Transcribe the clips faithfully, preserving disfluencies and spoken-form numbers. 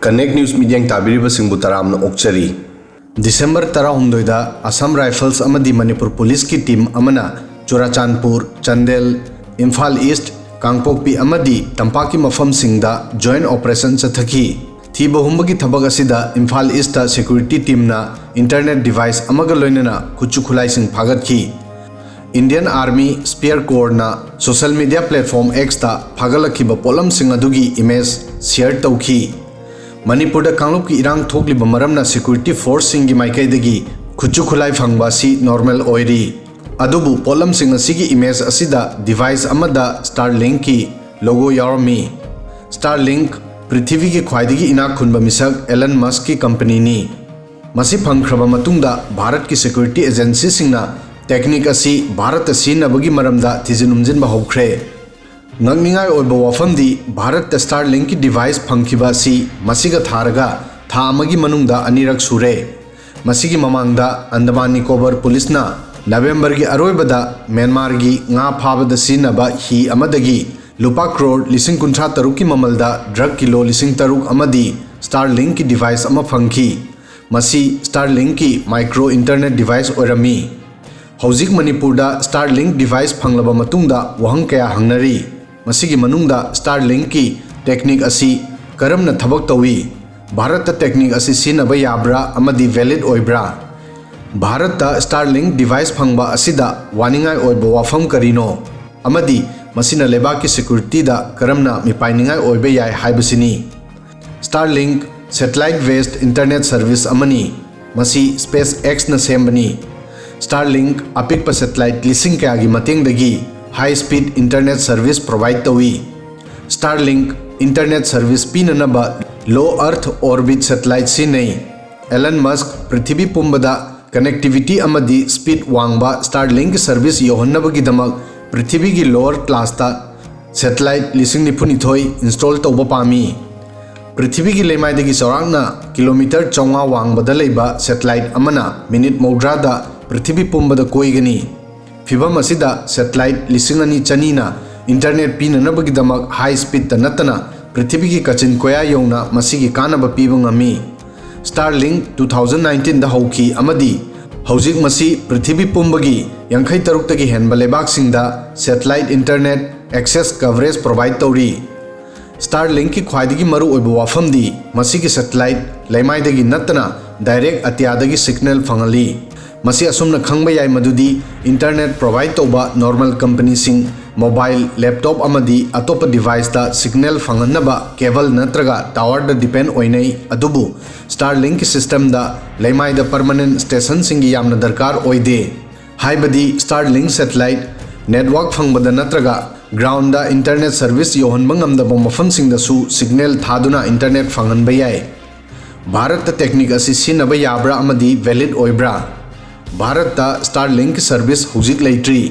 Connect News ꯃꯤꯠꯌꯦꯡ ꯇꯥꯕꯤꯔꯤꯕꯁꯤꯡꯕꯨ ꯇꯔꯥꯝꯅ ꯑꯣꯛꯆꯔꯤ꯫ December ꯇꯔꯥꯍꯨꯝꯗꯣꯏꯗ Assam rifles ꯑꯃꯗꯤ ꯃꯅꯤꯄꯨꯔ ꯄꯨꯂꯤꯁꯀꯤ ꯇꯤꯝ ꯑꯃꯅ ꯆꯨꯔꯥꯆꯥꯟꯄꯨꯔ, ꯆꯥꯟꯗꯦꯜ, ꯏꯝꯐꯥꯜ ꯏꯁ꯭ꯠ, ꯀꯥꯡꯄꯣꯛꯄꯤ ꯑꯃꯗꯤ ꯇꯝꯄꯥꯛꯀꯤ ꯃꯐꯝꯁꯤꯡꯗ ꯖꯣꯏꯟ ꯑꯣꯄꯔꯦꯁꯟ ꯆꯠꯊꯈꯤ꯫ ꯊꯤꯕ ꯍꯨꯝꯕꯒꯤ ꯊꯕꯛ ꯑꯁꯤꯗ ꯏꯝꯐꯥꯜ ꯏꯁ꯭ꯠꯇ ꯁꯦꯀ꯭ꯌꯨꯔꯤꯇꯤ ꯇꯤꯝꯅ ꯏꯟꯇꯔꯅꯦꯠ ꯗꯤꯚꯥꯏꯁ ꯑꯃꯒ ꯂꯣꯏꯅꯅ ꯈꯨꯠꯁꯨ ꯈꯨꯠꯂꯥꯏꯁꯤꯡ ꯐꯥꯒꯠꯈꯤ꯫ ꯏꯟꯗꯤꯌꯟ ꯑꯥꯔꯃꯤ ꯁ꯭ꯄꯦꯌꯔ ꯀꯣꯔꯅ ꯁꯣꯁꯤꯌꯦꯜ ꯃꯤꯗꯤꯌꯥ ꯄ꯭ꯂꯦꯠꯐꯣꯔꯝ X ꯇ ꯐꯥꯒꯠꯂꯛꯈꯤꯕ ꯄꯣꯠꯂꯝꯁꯤꯡ ꯑꯗꯨꯒꯤ ꯏꯃꯦꯖ ꯁꯤꯌꯔ ꯇꯧꯈꯤ꯫ ꯃꯅꯤꯄꯨꯔꯗ ꯀꯥꯡꯂꯨꯞꯀꯤ ꯏꯔꯥꯡ ꯊꯣꯛꯂꯤꯕ ꯃꯔꯝꯅ ꯁꯦꯀ꯭ꯌꯨꯔꯤꯇꯤ ꯐꯣꯔꯁꯁꯤꯡꯒꯤ ꯃꯥꯏꯀꯩꯗꯒꯤ ꯈꯨꯠꯁꯨ ꯈꯨꯠꯂꯥꯏ ꯐꯪꯕ ꯑꯁꯤ ꯅꯣꯔꯃꯦꯜ ꯑꯣꯏꯔꯤ꯫ ꯑꯗꯨꯕꯨ ꯄꯣꯠꯂꯝꯁꯤꯡ ꯑꯁꯤꯒꯤ ꯏꯃꯦꯖ ꯑꯁꯤꯗ ꯗꯤꯚꯥꯏꯁ ꯑꯃꯗ ꯁ꯭ꯇꯥꯔꯂꯤꯡꯛꯀꯤ ꯂꯣꯒꯣ ꯌꯥꯎꯔꯝꯃꯤ꯫ ꯁ꯭ꯇꯥꯔꯂꯤꯡꯛ ꯄ꯭ꯔꯤꯊꯤꯕꯤꯒꯤ ꯈ꯭ꯋꯥꯏꯗꯒꯤ ꯏꯅꯥꯛ ꯈꯨꯟꯕ ꯃꯤꯁꯛ ꯑꯦꯂꯟ ꯃꯁꯛꯀꯤ ꯀꯝꯄꯅꯤꯅꯤ꯫ ꯃꯁꯤ ꯐꯪꯈ꯭ꯔꯕ ꯃꯇꯨꯡꯗ ꯚꯥꯔꯠꯀꯤ ꯁꯦꯀ꯭ꯌꯨꯔꯤꯇꯤ ꯑꯦꯖꯦꯟꯁꯤꯁꯤꯡꯅ ꯇꯦꯛꯅꯤꯛ ꯑꯁꯤ ꯚꯥꯔꯠꯇ ꯁꯤꯖꯤꯟꯅꯕꯒꯤ ꯃꯔꯝꯗ ꯊꯤꯖꯤꯟ ꯍꯨꯝꯖꯤꯟꯕ ꯍꯧꯈ꯭ꯔꯦ꯫ ꯉꯛꯅꯤꯡꯉꯥꯏ ꯑꯣꯏꯕ ꯋꯥꯐꯝꯗꯤ, ꯚꯥꯔꯠꯇ ꯁ꯭ꯇꯥꯔꯂꯤꯡꯛꯀꯤ ꯗꯤꯚꯥꯏꯁ ꯐꯪꯈꯤꯕ ꯑꯁꯤ ꯃꯁꯤꯒ ꯊꯥꯔꯒ ꯊꯥ ꯑꯃꯒꯤ ꯃꯅꯨꯡꯗ ꯑꯅꯤꯔꯛ ꯁꯨꯔꯦ꯫ ꯃꯁꯤꯒꯤ ꯃꯃꯥꯡꯗ ꯑꯟꯗꯃꯥꯟ ꯅꯤꯀꯣꯕꯔ ꯄꯨꯂꯤꯁꯅ ꯅꯕꯦꯝꯕꯔꯒꯤ ꯑꯔꯣꯏꯕꯗ ꯃ꯭ꯌꯥꯟꯃꯥꯔꯒꯤ ꯉꯥ ꯐꯥꯕꯗ ꯁꯤꯖꯤꯟꯅꯕ ꯍꯤ ꯑꯃꯗꯒꯤ ꯂꯨꯄꯥ ꯀ꯭ꯔꯣꯔ ꯂꯤꯁꯤꯡ ꯀꯨꯟꯊ꯭ꯔꯥ ꯇꯔꯨꯛꯀꯤ ꯃꯃꯜꯗ ꯗ꯭ꯔꯒ ꯀꯤꯂꯣ ꯂꯤꯁꯤꯡ ꯇꯔꯨꯛ ꯑꯃꯗꯤ ꯁ꯭ꯇꯥꯔꯂꯤꯡꯛꯀꯤ ꯗꯤꯚꯥꯏꯁ ꯑꯃ ꯐꯪꯈꯤ꯫ ꯃꯁꯤ ꯁ꯭ꯇꯥꯔꯂꯤꯡꯛꯀꯤ ꯃꯥꯏꯀ꯭ꯔꯣ ꯏꯟꯇꯔꯅꯦꯠ ꯗꯤꯚꯥꯏꯁ ꯑꯣꯏꯔꯝꯃꯤ꯫ ꯍꯧꯖꯤꯛ ꯃꯅꯤꯄꯨꯔꯗ ꯁ꯭ꯇꯥꯔꯂꯤꯡꯛ ꯗꯤꯚꯥꯏꯁ ꯐꯪꯂꯕ ꯃꯇꯨꯡꯗ ꯋꯥꯍꯪ ꯀꯌꯥ ꯍꯪꯅꯔꯤ꯫ ꯃꯁꯤꯒꯤ ꯃꯅꯨꯡꯗ ꯁ꯭ꯇꯥꯔꯂꯤꯡꯛꯀꯤ ꯇꯦꯛꯅꯤꯛ ꯑꯁꯤ ꯀꯔꯝꯅ ꯊꯕꯛ ꯇꯧꯏ? ꯚꯥꯔꯠꯇ ꯇꯦꯛꯅꯤꯛ ꯑꯁꯤ ꯁꯤꯖꯤꯟꯅꯕ ꯌꯥꯕ꯭ꯔꯥ ꯑꯃꯗꯤ ꯚꯦꯂꯤꯗ ꯑꯣꯏꯕ꯭ꯔꯥ? ꯚꯥꯔꯠꯇ ꯁ꯭ꯇꯥꯔꯂꯤꯡꯛ ꯗꯤꯚꯥꯏꯁ ꯐꯪꯕ ꯑꯁꯤꯗ ꯋꯥꯅꯤꯡꯉꯥꯏ ꯑꯣꯏꯕ ꯋꯥꯐꯝ ꯀꯔꯤꯅꯣ? ꯑꯃꯗꯤ ꯃꯁꯤꯅ ꯂꯩꯕꯥꯛꯀꯤ ꯁꯦꯀ꯭ꯌꯨꯔꯤꯇꯤꯗ ꯀꯔꯝꯅ ꯃꯤꯄꯥꯏꯅꯤꯡꯉꯥꯏ ꯑꯣꯏꯕ ꯌꯥꯏ ꯍꯥꯏꯕꯁꯤꯅꯤ꯫ ꯁ꯭ꯇꯥꯔꯂꯤꯡꯛ ꯁꯦꯇꯦꯂꯥꯏꯠ ꯕꯦꯁ ꯏꯟꯇꯔꯅꯦꯠ ꯁꯔꯚꯤꯁ ꯑꯃꯅꯤ꯫ ꯃꯁꯤ ꯁ꯭ꯄꯦꯁ ꯑꯦꯛꯁꯅ ꯁꯦꯝꯕꯅꯤ꯫ ꯁ꯭ꯇꯥꯔꯂꯤꯡꯛ ꯑꯄꯤꯛꯄ ꯁꯦꯇꯦꯂꯥꯏꯠ ꯂꯤꯁꯤꯡ ꯀꯌꯥꯒꯤ ꯃꯇꯦꯡꯗꯒꯤ ꯍꯥꯏ ꯁ꯭ꯄꯤꯗ ꯏꯟꯇꯔꯅꯦꯠ ꯁꯔꯚꯤꯁ ꯄ꯭ꯔꯣꯚꯥꯏꯗ ꯇꯧꯏ꯫ ꯁ꯭ꯇꯥꯔꯂꯤꯡꯛ ꯏꯟꯇꯔꯅꯦꯠ ꯁꯔꯚꯤꯁ ꯄꯤꯅꯅꯕ ꯂꯣ ꯑꯔꯊ ꯑꯣꯔꯕꯤꯠ ꯁꯦꯇꯦꯂꯥꯏꯠ ꯁꯤꯖꯤꯟꯅꯩ꯫ ꯑꯦꯂꯟ ꯃꯁꯛ ꯄ꯭ꯔꯤꯊꯤꯕꯤ ꯄꯨꯝꯕꯗ ꯀꯅꯦꯛꯇꯤꯚꯤꯇꯤ ꯑꯃꯗꯤ ꯁ꯭ꯄꯤꯗ ꯋꯥꯡꯕ ꯁ꯭ꯇꯥꯔꯂꯤꯡꯛꯀꯤ ꯁꯔꯚꯤꯁ ꯌꯧꯍꯟꯅꯕꯒꯤꯗꯃꯛ ꯄ꯭ꯔꯤꯊꯤꯕꯤꯒꯤ ꯂꯣꯋꯔ ꯀ꯭ꯂꯥꯁꯇ ꯁꯦꯇꯦꯂꯥꯏꯠ ꯂꯤꯁꯤꯡ ꯅꯤꯐꯨꯅꯤꯊꯣꯏ ꯏꯟꯁꯇꯣꯜ ꯇꯧꯕ ꯄꯥꯝꯃꯤ꯫ ꯄ꯭ꯔꯤꯊꯤꯕꯤꯒꯤ ꯂꯩꯃꯥꯏꯗꯒꯤ ꯆꯥꯎꯔꯥꯛꯅ ꯀꯤꯂꯣꯃꯤꯇꯔ ꯆꯥꯝꯃꯉꯥ ꯋꯥꯡꯕꯗ ꯂꯩꯕ ꯁꯦꯇꯦꯂꯥꯏꯠ ꯑꯃꯅ ꯃꯤꯅꯤꯠ ꯃꯧꯗ꯭ꯔꯥꯗ ꯄ꯭ꯔꯤꯊꯤꯕꯤ ꯄꯨꯝꯕꯗ ꯀꯣꯏꯒꯅꯤ꯫ ꯐꯤꯚꯝ ꯑꯁꯤꯗ ꯁꯦꯇꯦꯂꯥꯏꯠ ꯂꯤꯁꯤꯡ ꯑꯅꯤ ꯆꯅꯤꯅ ꯏꯟꯇꯔꯅꯦꯠ ꯄꯤꯅꯅꯕꯒꯤꯗꯃꯛ ꯍꯥꯏ ꯁ꯭ꯄꯤꯗꯇ ꯅꯠꯇꯅ ꯄ꯭ꯔꯤꯊꯤꯕꯤꯒꯤ ꯀꯥꯆꯤꯟ ꯀꯣꯌꯥ ꯌꯧꯅ ꯃꯁꯤꯒꯤ ꯀꯥꯟꯅꯕ ꯄꯤꯕ ꯉꯝꯃꯤ꯫ Starlink two thousand nineteen ꯗ ꯍꯧꯈꯤ ꯑꯃꯗꯤ ꯍꯧꯖꯤꯛ ꯃꯁꯤ ꯄ꯭ꯔꯤꯊꯤꯕꯤ ꯄꯨꯝꯕꯒꯤ ꯌꯥꯡꯈꯩ ꯇꯔꯨꯛꯇꯒꯤ ꯍꯦꯟꯕ ꯂꯩꯕꯥꯛꯁꯤꯡꯗ satellite internet access coverage provide ꯇꯧꯔꯤ꯫ Starlink ꯀꯤ ꯈ꯭ꯋꯥꯏꯗꯒꯤ ꯃꯔꯨꯑꯣꯏꯕ ꯋꯥꯐꯝꯗꯤ ꯃꯁꯤꯒꯤ satellite ꯂꯩꯃꯥꯏꯗꯒꯤ ꯅꯠꯇꯅ direct ꯑꯇꯤꯌꯥꯗꯒꯤ signal ꯐꯪꯍꯜꯂꯤ꯫ ꯃꯁꯤ ꯑꯁꯨꯝꯅ ꯈꯪꯕ ꯌꯥꯏ ꯃꯗꯨꯗꯤ internet provide ꯇꯧꯕ normal company ꯁꯤꯡ mobile, laptop ꯑꯃꯗꯤ ꯑꯇꯣꯞꯄ device ꯇ signal ꯐꯪꯍꯟꯅꯕ cable ꯅꯠꯇ꯭ꯔꯒ tower ꯗ depend ꯑꯣꯏꯅꯩ, ꯑꯗꯨꯕꯨ Starlink ꯀꯤ system ꯗ ꯂꯩꯃꯥꯏꯗ permanent station ꯁꯤꯡꯒꯤ ꯌꯥꯝꯅ ꯗꯔꯀꯥꯔ ꯑꯣꯏꯗꯦ꯫ ꯍꯥꯏꯕꯗꯤ Starlink satellite network ꯐꯪꯕꯗ ꯅꯠꯇ꯭ꯔꯒ ground ꯗ internet service ꯌꯧꯍꯟꯕ ꯉꯝꯗꯕ ꯃꯐꯝꯁꯤꯡꯗꯁꯨ signal ꯊꯥꯗꯨꯅ internet ꯐꯪꯍꯟꯕ ꯌꯥꯏ꯫ ꯚꯥꯔꯠꯇ technique ꯑꯁꯤ ꯁꯤꯖꯤꯟꯅꯕ ꯌꯥꯕ꯭ꯔꯥ ꯑꯃꯗꯤ valid ꯑꯣꯏꯕ꯭ꯔꯥ? ꯚꯥꯔꯠꯇ Starlink ꯀꯤ service ꯍꯧꯖꯤꯛ ꯂꯩꯇ꯭ꯔꯤ꯫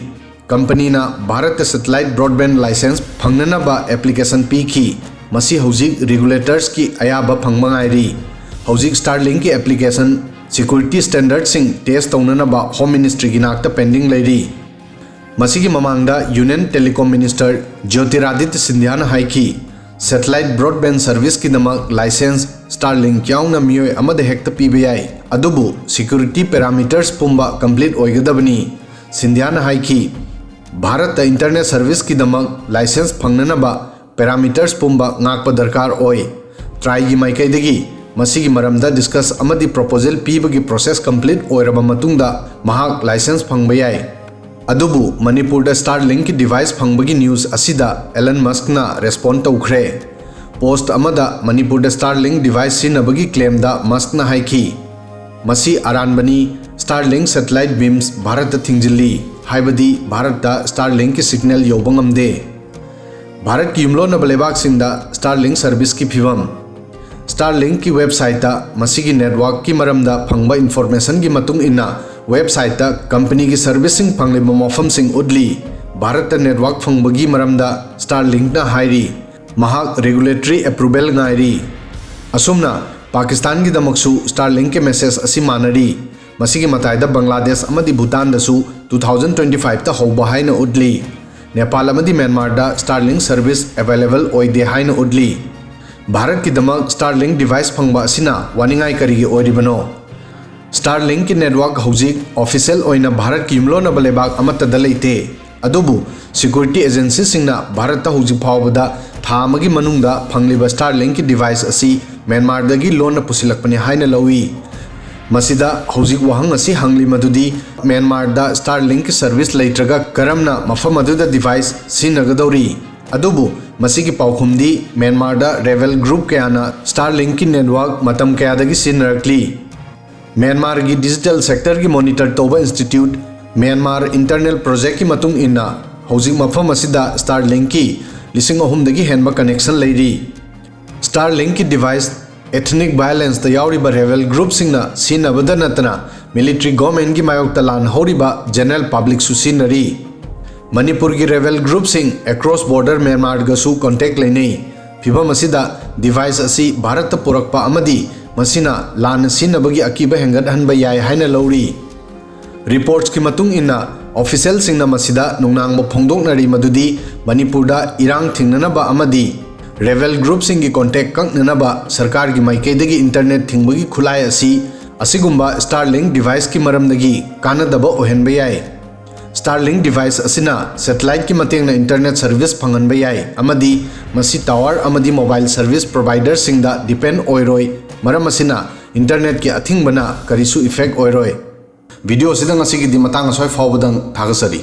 Company ꯅ ꯚꯥꯔꯠꯇ satellite broadband license ꯐꯪꯅꯅꯕ application ꯄꯤꯈꯤ꯫ ꯃꯁꯤ ꯍꯧꯖꯤꯛ regulators ꯀꯤ ꯑꯌꯥꯕ ꯐꯪꯕ ꯉꯥꯏꯔꯤ꯫ ꯍꯧꯖꯤꯛ Starlink ꯀꯤ application security standard ꯁꯤꯡ test ꯇꯧꯅꯅꯕ Home Ministry ꯒꯤ ꯅꯥꯛꯇ pending ꯂꯩꯔꯤ꯫ ꯃꯁꯤꯒꯤ ꯃꯃꯥꯡꯗ Union Telecom Minister ꯖ꯭ꯌꯣꯇꯤꯔꯥꯗꯤꯇ꯭ꯌ ꯁꯤꯟꯙ꯭ꯌꯥꯅ ꯍꯥꯏꯈꯤ, satellite broadband service ꯀꯤꯗꯃꯛ license Starlink ꯌꯥꯎꯅ ꯃꯤꯑꯣꯏ ꯑꯃꯗ ꯍꯦꯛꯇ ꯄꯤꯕ ꯌꯥꯏ, ꯑꯗꯨꯕꯨ security parameters ꯄꯨꯝꯕ complete ꯑꯣꯏꯒꯗꯕꯅꯤ꯫ ꯁꯤꯟꯙ꯭ꯌꯥꯅ ꯍꯥꯏꯈꯤ, ꯚꯥꯔꯠꯇ internet service ꯀꯤꯗꯃꯛ license ꯐꯪꯅꯅꯕ parameters ꯄꯨꯝꯕ ꯉꯥꯛꯄ ꯗꯔꯀꯥꯔ ꯑꯣꯏ꯫ TRAI ꯒꯤ ꯃꯥꯏꯀꯩꯗꯒꯤ ꯃꯁꯤꯒꯤ ꯃꯔꯝꯗ discuss ꯑꯃꯗꯤ proposal ꯄꯤꯕꯒꯤ process complete ꯑꯣꯏꯔꯕ ꯃꯇꯨꯡꯗ ꯃꯍꯥꯛ license ꯐꯪꯕ ꯌꯥꯏ꯫ ꯑꯗꯨꯕꯨ ꯃꯅꯤꯄꯨꯔꯗ Starlink ꯀꯤ device ꯐꯪꯕꯒꯤ news ꯑꯁꯤꯗ Elon Musk ꯅ respond ꯇꯧꯈ꯭ꯔꯦ꯫ Post ꯑꯃꯗ ꯃꯅꯤꯄꯨꯔꯗ Starlink device ꯁꯤꯖꯤꯟꯅꯕꯒꯤ claim ꯗ Musk ꯅ ꯍꯥꯏꯈꯤ, "ꯃꯁꯤ ꯑꯔꯥꯟꯕꯅꯤ, Starlink satellite beams ꯚꯥꯔꯠꯇ ꯊꯤꯡꯖꯤꯜꯂꯤ, ꯍꯥꯏꯕꯗꯤ ꯚꯥꯔꯠꯇ Starlink ꯀꯤ signal ꯌꯧꯕ ꯉꯝꯗꯦ"꯫ ꯚꯥꯔꯠꯀꯤ ꯌꯨꯝꯂꯣꯟꯅꯕ ꯂꯩꯕꯥꯛꯁꯤꯡꯗ Starlink service ꯀꯤ ꯐꯤꯚꯝ꯫ Starlink ꯀꯤ website ꯇ ꯃꯁꯤꯒꯤ network ꯀꯤ ꯃꯔꯝꯗ ꯐꯪꯕ information ꯒꯤ ꯃꯇꯨꯡ ꯏꯟꯅ, website ꯇ company ꯒꯤ service ꯁꯤꯡ ꯐꯪꯂꯤꯕ ꯃꯐꯝꯁꯤꯡ ꯎꯠꯂꯤ꯫ ꯚꯥꯔꯠꯇ network ꯐꯪꯕꯒꯤ ꯃꯔꯝꯗ Starlink ꯅ ꯍꯥꯏꯔꯤ, ꯃꯍꯥꯛ regulatory approval ꯉꯥꯏꯔꯤ꯫ ꯑꯁꯨꯝꯅ, ꯄꯥꯀꯤꯁꯇꯥꯟꯒꯤꯗꯃꯛꯁꯨ Starlink ꯀꯤ message ꯑꯁꯤ ꯃꯥꯟꯅꯔꯤ꯫ ꯃꯁꯤꯒꯤ ꯃꯇꯥꯏꯗ ꯕꯪꯒ꯭ꯂꯥꯗꯦꯁ ꯑꯃꯗꯤ ꯚꯨꯇꯥꯟꯗꯁꯨ two thousand twenty five ꯇ ꯍꯧꯕ ꯍꯥꯏꯅ ꯎꯠꯂꯤ꯫ ꯅꯦꯄꯥꯜ ꯑꯃꯗꯤ ꯃ꯭ꯌꯥꯟꯃꯥꯔꯗ Starlink service available ꯑꯣꯏꯗꯦ ꯍꯥꯏꯅ ꯎꯠꯂꯤ꯫ ꯚꯥꯔꯠꯀꯤꯗꯃꯛ Starlink device ꯐꯪꯕ ꯑꯁꯤꯅ ꯋꯥꯅꯤꯡꯉꯥꯏ ꯀꯔꯤꯒꯤ ꯑꯣꯏꯔꯤꯕꯅꯣ? Starlinkꯀꯤ network ꯍꯧꯖꯤꯛ official ꯑꯣꯏꯅ ꯚꯥꯔꯠꯀꯤ ꯌꯨꯝꯂꯣꯟꯅꯕ ꯂꯩꯕꯥꯛ ꯑꯃꯠꯇꯗ ꯂꯩꯇꯦ꯫ ꯑꯗꯨꯕꯨ security agencyꯁꯤꯡꯅ ꯚꯥꯔꯠꯇ ꯍꯧꯖꯤꯛ ꯐꯥꯎꯕꯗ ꯊꯥ ꯑꯃꯒꯤ ꯃꯅꯨꯡꯗ ꯐꯪꯂꯤꯕ Starlinkꯀꯤ device ꯑꯁꯤ ꯃ꯭ꯌꯥꯟꯃꯥꯔꯗꯒꯤ ꯂꯣꯟꯅ ꯄꯨꯁꯤꯜꯂꯛꯄꯅꯤ ꯍꯥꯏꯅ ꯂꯧꯏ꯫ ꯃꯁꯤꯗ ꯍꯧꯖꯤꯛ ꯋꯥꯍꯪ ꯑꯁꯤ ꯍꯪꯂꯤ ꯃꯗꯨꯗꯤ ꯃ꯭ꯌꯥꯟꯃꯥꯔꯗ Starlinkꯀꯤ service ꯂꯩꯇ꯭ꯔꯒ ꯀꯔꯝꯅ ꯃꯐꯝ ꯑꯗꯨꯗ device ꯁꯤꯖꯤꯟꯅꯒꯗꯧꯔꯤ? ꯑꯗꯨꯕꯨ ꯃꯁꯤꯒꯤ ꯄꯥꯎꯈꯨꯝꯗꯤ ꯃ꯭ꯌꯥꯟꯃꯥꯔꯗ rebel group ꯀꯌꯥꯅ Starlinkꯀꯤ network ꯃꯇꯝ ꯀꯌꯥꯗꯒꯤ ꯁꯤꯖꯤꯟꯅꯔꯛꯂꯤ꯫ ꯃ꯭ꯌꯥꯟꯃꯥꯔꯒꯤ digital sectorꯒꯤ monitor ꯇꯧꯕ institute Myanmar Internal Projectꯀꯤ ꯃꯇꯨꯡ ꯏꯟꯅ ꯍꯧꯖꯤꯛ ꯃꯐꯝ ꯑꯁꯤꯗ Starlinkꯀꯤ ꯂꯤꯁꯤꯡ ꯑꯍꯨꯝꯗꯒꯤ ꯍꯦꯟꯕ connection ꯂꯩꯔꯤ꯫ Starlinkꯀꯤ device ethnic violenceꯇ ꯌꯥꯎꯔꯤꯕ rebel groupꯁꯤꯡꯅ ꯁꯤꯖꯤꯟꯅꯕꯗ ꯅꯠꯇꯅ military governmentꯀꯤ ꯃꯥꯌꯣꯛꯇ ꯂꯥꯟ ꯍꯧꯔꯤꯕ general publicꯁꯨ ꯁꯤꯖꯤꯟꯅꯔꯤ꯫ ꯃꯅꯤꯄꯨꯔꯒꯤ rebel groupꯁꯤꯡ across border ꯃ꯭ꯌꯥꯟꯃꯥꯔꯒꯁꯨ contact ꯂꯩꯅꯩ꯫ ꯐꯤꯚꯝ ꯑꯁꯤꯗ device ꯑꯁꯤ ꯚꯥꯔꯠꯇ ꯄꯨꯔꯛꯄ ꯑꯃꯗꯤ ꯃꯁꯤꯅ ꯂꯥꯟꯅ ꯁꯤꯖꯤꯟꯅꯕꯒꯤ ꯑꯀꯤꯕ ꯍꯦꯟꯒꯠꯍꯟꯕ ꯌꯥꯏ ꯍꯥꯏꯅ ꯂꯧꯔꯤ꯫ Reportsꯀꯤ ꯃꯇꯨꯡ ꯏꯟꯅ officialꯁꯤꯡꯅ ꯃꯁꯤꯗ ꯅꯨꯡꯅꯥꯡꯕ ꯐꯣꯡꯗꯣꯛꯅꯔꯤ ꯃꯗꯨꯗꯤ ꯃꯅꯤꯄꯨꯔꯗ ꯏꯔꯥꯡ ꯊꯤꯡꯅꯅꯕ ꯑꯃꯗꯤ rebel groupꯁꯤꯡꯒꯤ contact ꯀꯛꯅꯅꯕ ꯁꯔꯀꯥꯔꯒꯤ ꯃꯥꯏꯀꯩꯗꯒꯤ internet ꯊꯤꯡꯕꯒꯤ ꯈꯨꯠꯂꯥꯏ ꯑꯁꯤ ꯑꯁꯤꯒꯨꯝꯕ Starlink deviceꯀꯤ ꯃꯔꯝꯗꯒꯤ ꯀꯥꯟꯅꯗꯕ ꯑꯣꯏꯍꯟꯕ ꯌꯥꯏ꯫ Starlink device ꯑꯁꯤꯅ satelliteꯀꯤ ꯃꯇꯦꯡꯅ internet service ꯐꯪꯍꯟꯕ ꯌꯥꯏ ꯑꯃꯗꯤ ꯃꯁꯤ tower ꯑꯃꯗꯤ mobile service providerꯁꯤꯡꯗ depend ꯑꯣꯏꯔꯣꯏ, ꯃꯔꯝ ꯑꯁꯤꯅ internetꯀꯤ ꯑꯊꯤꯡꯕꯅ ꯀꯔꯤꯁꯨ effect ꯑꯣꯏꯔꯣꯏ꯫ Video ꯑꯁꯤꯗ ꯉꯁꯤꯒꯤꯗꯤ ꯃꯇꯥꯡ ꯑꯁ꯭ꯋꯥꯏ ꯐꯥꯎꯕꯗꯪ ꯊꯥꯒꯠꯆꯔꯤ꯫